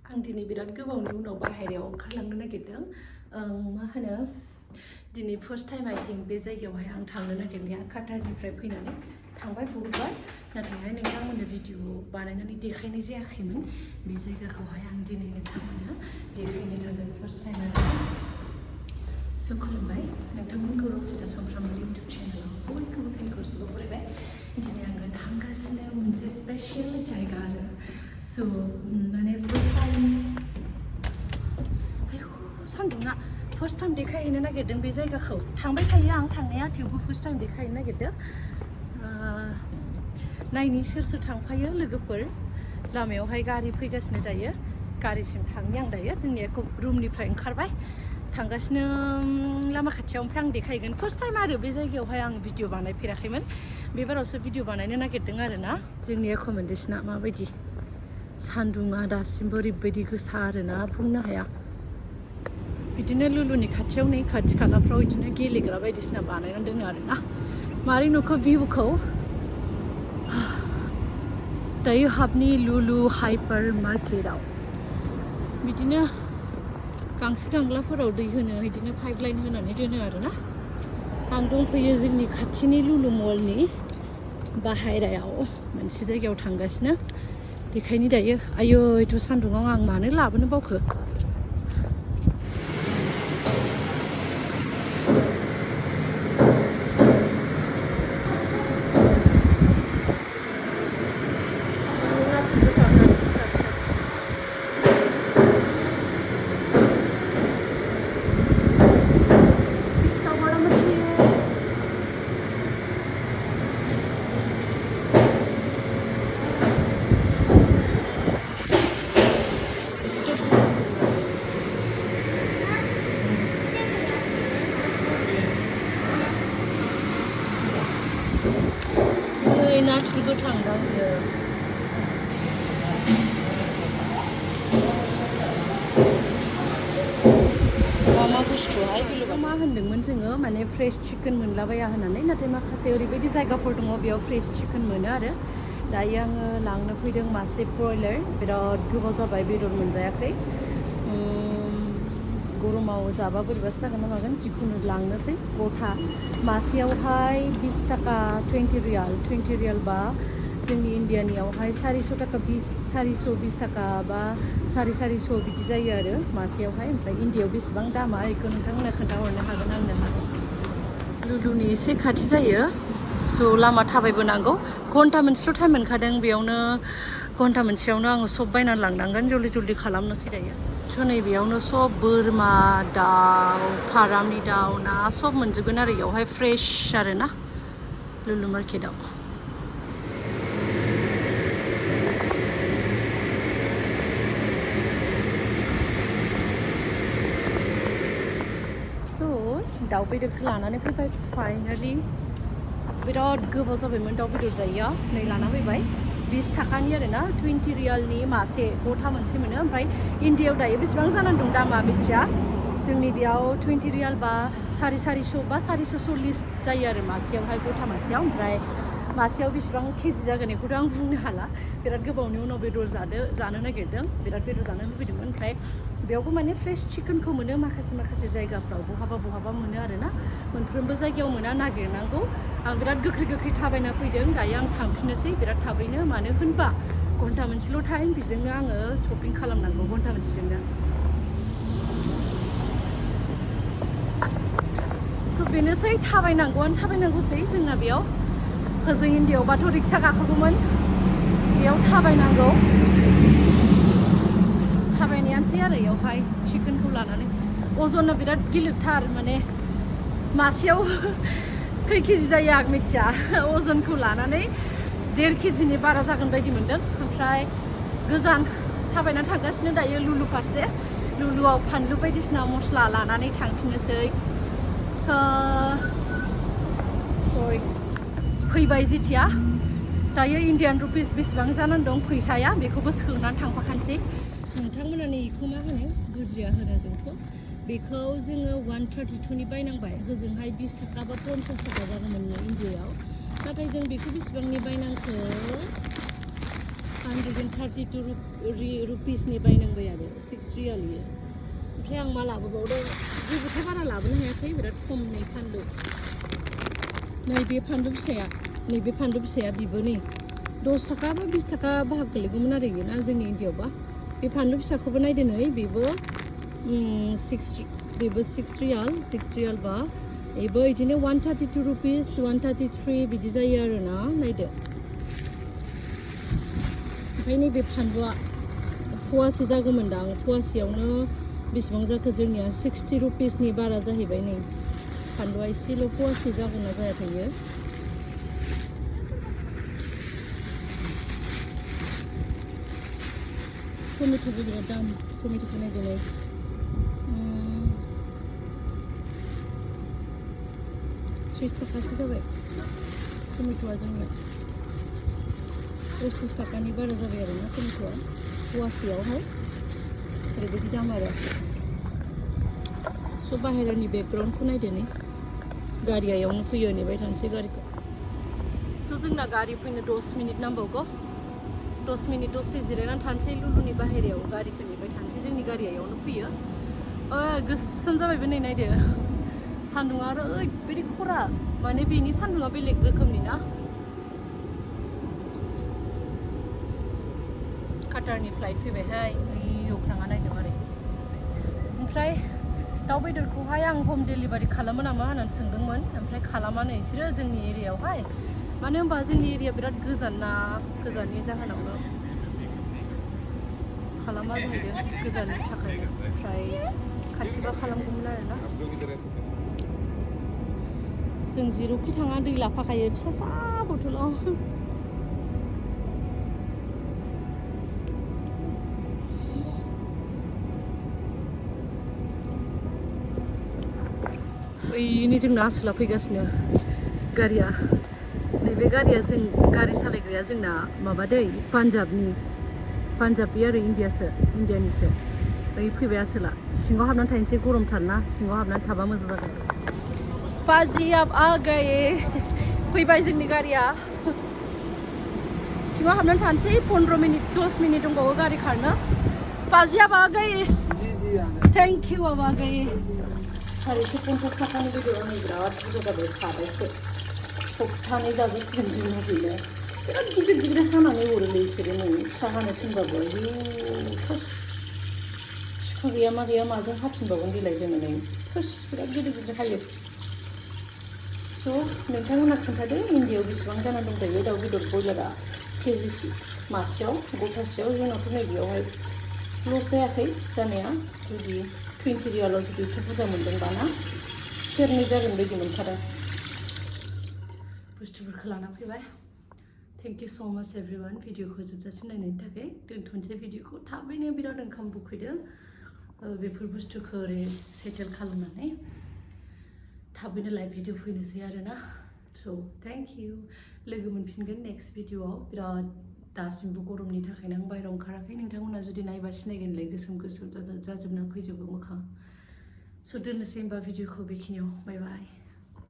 आं दिनै बिराद गोबावनि उनाव बाहेरायाव ओंखारलांनो नागिरदों मा होनो दिनै फार्स्ट टाइम आइ थिंक बे जायगायावहाय आं थांनो नागिरनाया काटारनिफ्राय फैनानै थांबाय बहुतबार नाथायहाय नोंथांमोननो भिडिअ बानायनानै देखायनाय जायाखैमोन बे जायगाखौहाय आं दिनै नोंथांमोननो देखायनो थांदों फार्स्ट टाइम स' खुलुमबाय नोंथांमोनखौ रसिता सानफ्रामबोनि इउटुब चेनेलाव बयखौबो फिन खनसेबो बरायबाय दिनै आङो थांगासिनो मोनसे स्पेसियेल जायगा आरो स' माने फार्स्ट टाइम सान्दुङा फार्स्ट टाइम देखायहैनो नागिरदों बे जायगाखौ थांबाय थायो आं थांनाया थेवबो फार्स्ट टाइम देखायहैनो नागिरदों नायनि सोर सोर थांफायो लोगोफोर लामायावहाय गारि फैगासिनो दायो गारिसिम थांनि आं दायो जोंनि रुमनिफ्राय ओंखारबाय थांगासिनो लामा खाथियाव ओमफ्राय आं देखायगोन फार्स्ट टाइम आरो बे जायगायावहाय आं भिडिअ बानायफेराखैमोन बेबारावसो भिडिअ बानायनो नागिरदों आरो ना जोंनि एकोमोडेसना माबायदि सान्दुङा दासिमबो ओरैबायदि गोसा आरोना बुंनो हाया बिदिनो लुलुनि खाथियाव नै खाथि खालाफ्राव बिदिनो गेलेग्रा बायदिसिना बानायनानै दोनो आरोना मारै नुखो भिउखौ दायो हाबनि लुलु हाइपार मार्केटआव बिदिनो गांसो गांलाफोराव दै होनो बिदिनो पाइप लाइन होनानै दोनो आरोना आं दंफैयो जोंनि खाथिनि लुलु मलनि बाहेरायाव मोनसे जायगायाव थांगासिनो देखायनि दायो आयौ एथ' सान्दुङाव आं मानो लाबोनो बावखो नाथुर गोथां दं बियो मा बुस्थुहाय मा होनदोंमोन जोङो माने फ्रेश चिकेन मोनलाबाया होननानै नाथाय माखासे ओरैबायदि जायगाफोर दङ बेयाव फ्रेश चिकेन मोनो आरो दायो आङो लांनो फैदों मासे ब्रयलार बिराद गोबाव जाबाय बेदर मोनजायाखै गरमाव जाबा बोरैबासो जागोन ना मागोन जिखुनु लांनोसै गथा मासेयावहाय 20 टाका 20 रियाल बा जोंनि इण्डियानियावहाय 400 टाका 420 टाका बा 450 बिदि जायो आरो मासेयावहाय ओमफ्राय इण्डियायाव बेसेबां दामा बेखौ नोंथांमोना खोन्थाहरनो हागोन आंनो लुलुनि एसे खाथि जायो स' लामा थाबायबोनांगौ घन्टा मोनसेल' टाइम मोनखादों बेयावनो घन्टा मोनसेयावनो आङो सब बायनानै लांनांगोन जल्दि खालामनोसै दायो थ' नैबेयावनो सब बोरमा दाउ फारामनि दाउ ना सब मोनजोबगोन आरो बेयावहाय फ्रेश आरो ना लुलु मार्केटआव स' दाउ बेदरखौ लानानै फैबाय फाइनालि बिराद गोबाव जाबायमोन दाउ बेदर जायैया नै लाना फैबाय 20 टाकानि आरो ना 20 रियालनि मासे गथा मोनसे मोनो ओमफ्राय इण्डियायाव दायो बेसेबां जानानै दं दामा मिथिया जोंनि बेयाव 20 रियाल बा 450 बा 440 जायो आरो मासेयावहाय गथा मासेयाव ओमफ्राय मासेयाव बेसेबां केजि जागोन बेखौथ' आं बुंनो हाला बिराद गोबावनि उनाव बेदर जानो नागिरदों बिराद बेदर जानो लुबैदोंमोन ओमफ्राय बेयावबो माने फ्रेश चिकेनखौ मोनो माखासे जायगाफ्राव बहाबा मोनो आरोना मोनफ्रोमबो जायगायाव मोना नागिरनांगौ आं बिराद गोख्रै थाबायना फैदों दायो आं थांफिननोसै बिराद थाबैनो मानो होनबा घन्टा मोनसेल' टाइम बेजोंनो आङो शपिं खालामनांगौ घन्टा मोनसेजोंनो स' बेनोसै थाबायनांगौसै जोंना बेयाव होजों इण्डियायावबाथ' रिक्सा गाखोगौमोन बेयाव थाबायनायानोसै आरो बेयावहाय चिकेनखौ लानानै अजना बिराद गिलिरथार माने मासेयाव खै केजि जायो आं मिथिया अजनखौ लानानै 1.5 केजिनि बारा जागोन बायदि मोनदों ओमफ्राय गोजान थाबायनानै थांगासिनो दायो लुलु फारसे लुलुआव फानलु बायदिसिना मस्ला लानानै थांफिननोसै फैबाय जेथिया दायो इण्डियान रुपिस बेसेबां जानानै दं फैसाया बेखौबो सोनानै थांफाखानोसै नोंथांमोना नैखौ मा होनो गुजिया होनो जोंथ' बेखौ जोङो 132नि बायनांबाय होजोंहाय 20 टाका बा 50 टाका जागौमोन इण्डियायाव नाथाय जों बेखौ बेसेबांनि बायनांखो 132 रुपिसनि बायनांबाय आरो 6 रियाल इयो ओमफ्राय आं मा लाबोबावदों जेबोथ' बारा लाबोनो हायाखै बिराद खम नै फानलु नैबे फानलु फिसाया बिबो नै 10 थाखा बा 20 थाखा बाहाग गोलैगौमोन आरो इयो ना जोंनि इन्डियायावबा बे फानलु फिसाखौबो नायदो नै बेबो 6 रियाल बा बेबो बिदिनो 132 रुपिस 133 बिदि जायो आरो ना नायदो ओमफ्राय नैबे फानलुआ फवासे जागौमोनदां फवासेयावनो बेसेबां जाखो जोंनिया 60 रुपिसनि बारा जाहैबाय नै फानलुआ एसेल' फवासे जागौना जायाखै इयो टमेट'बो बिराद दाम टमेट'खौ नायदो नै 30 थाखासो जाबाय टमेट'आ जोंनिया 25 थाखानि बारा जाबाय आरो ना टमेट'आ फवासेयावहाय ओरैबायदि दाम आरो स' बाहेरानि बेकग्राउन्डखौ नायदो नै गारिया इयावनो फैयो नेबाय थानोसै गारिखौ स' जोंना गारि फैनो 10 मिनिट नांबावगौ 10 मिनिट दसे जिरायनानै थानोसै लुलुनि बाहेरायाव गारिखौ नेबाय थानोसै जोंनि गारिया इयावनो फैयो गोसोम जाबायबो नै नायदो सान्दुङा आरो ओरैबायदि खरा माने बेनि सान्दुङा बेलेग रोखोमनि ना काटारनि फ्लाइट फैबायहाय अख्राङा नायदो मारै ओमफ्राय दाउ बेदरखौहाय आं हम डेलिभारि खालामो नामा होननानै सोंदोंमोन ओमफ्राय खालामानो बिसोरो जोंनि एरियायावहाय मानो होनबा जोंनि एरिया बिराद गोजान ना गोजाननि जाहोनावनो खालामा जाहैदों गोजाननि थाखायनो ओमफ्राय खाथिबा खालामगौमोन आरोना जों जेरावखि थाङा दै लाफाखायो फिसा बथलाव ओइनै जोंना आसोला फैगासिनो गारिया नैबे गारिया जों गारि सालायग्राया जोंना माबा दै पान्जाबि आरो इन्डियानिसो ओइ फैबाय आसोला सिङाव हाबनानै थाहैनोसै गरमथारना सिङाव हाबनानै थाबा मोजां जागोन पाजि आप आ गए फैबाय जोंनि गारिया सिङाव हाबनानै थानोसै 15 मिनिट 10 मिनिट दंबावो गारि खारनो पाजि आप आ गए थेंक इउ आप आ गए 450 थाखानि बेदराव नै बिराद बुरजा जाबाय साबायसो सप्तानै जाजासिगोन जोंना बेनो बिराद गिदिर हानानै हरोलै बिसोरो नै फिसा हानो थिनबाबो सिखा गैया मा गैया माजों हाफिनबावगोन देलाय जोङो नै बिराद गिदिर हायो स' नोंथांमोना खोन्थादो इन्डियायाव बेसेबां जाना दंथायो दाउ बेदर बयलारा केजिसे मासेयाव गथासेयाव जोंनावथ' नैबेयावहाय लस जायाखै जानाया जुदि 20 रियालाव जुदि एथ' बुरजा मोनदोंबा ना सेरनै जागोन बायदि मोनखादों बुस्थुफोरखौ लाना फैबाय थेंक इउ स' माच एभ्रिवान भिडिअखौ जोबजासिम नायनायनि थाखाय दोनथ'नोसै भिडिअखौ थाबैनो बिराद ओंखाम उखैदों बेफोर बुस्थुखौ ओरै सेटेल खालामनानै थाबैनो लाइभ भिडिअ फैनोसै आरोना स' थेंक इउ लोगो मोनफिनगोन नेक्स्ट भिडिअआव बिराद दासिमबो गरमनि थाखायनो आं बायहेरायाव ओंखाराखै नोंथांमोना जुदि नायबा सिनायगोनलाय गोसोम जाजोबना फैजोबो मोखां स' दोननोसै होमबा भिडिअखौ बेखिनियाव बाय बाय